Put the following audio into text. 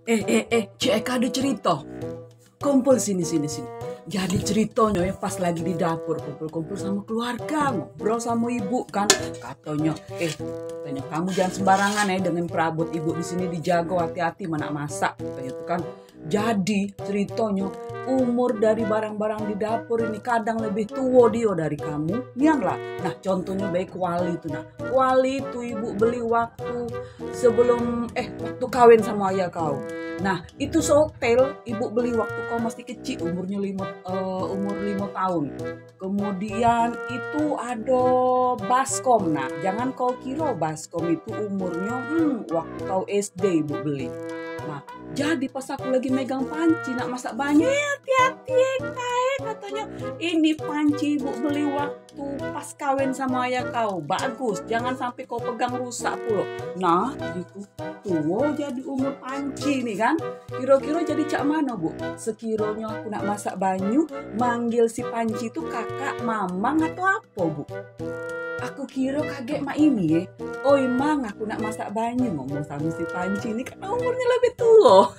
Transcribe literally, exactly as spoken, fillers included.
Eh, eh, eh, Cik Eka ada cerita. Kumpul sini, sini, sini. Jadi ceritonyo ya pas lagi di dapur kumpul-kumpul sama keluarga, ngobrol sama ibu kan. Katonyo, eh, katonyo, kamu jangan sembarangan ya dengan perabot ibu di sini dijago, hati-hati menak masak, katonyo tuh kan. Jadi ceritonyo umur dari barang-barang di dapur ini kadang lebih tuo dio dari kamu. Nian lah. Nah, contohnyo baik kuali tuh nah. Kuali tuh ibu beli waktu sebelum, eh, waktu kawin sama ayah kau. Nah, itu seotel ibu beli waktu kau masih kecil, umurnyo lima, eh, umur lima tahun. Kemudian itu ada baskom. Nah, jangan kau kira baskom itu umurnyo, hmm, waktu kau S D ibu beli. Nah, jadi pas aku lagi megang panci nak masak banyu, eh, hati-hati, eh, kae, katonyo, ini panci ibu beli waktu pas kawin sama ayah kau. Bagus, jangan sampai kau pegang rusak pulo. Nah, gitu. Tuo jadi umur panci ni kan. Kiro-kiro jadi cak mano, Bu? Sekironyo aku nak masak banyu, manggil si panci tu kakak, mamang atau apo, Bu? Aku kiro kagek mak ini, eh. Oi, Mang, aku nak masak banyu, ngomong sama si panci ni karena umurnyo lebih tuo.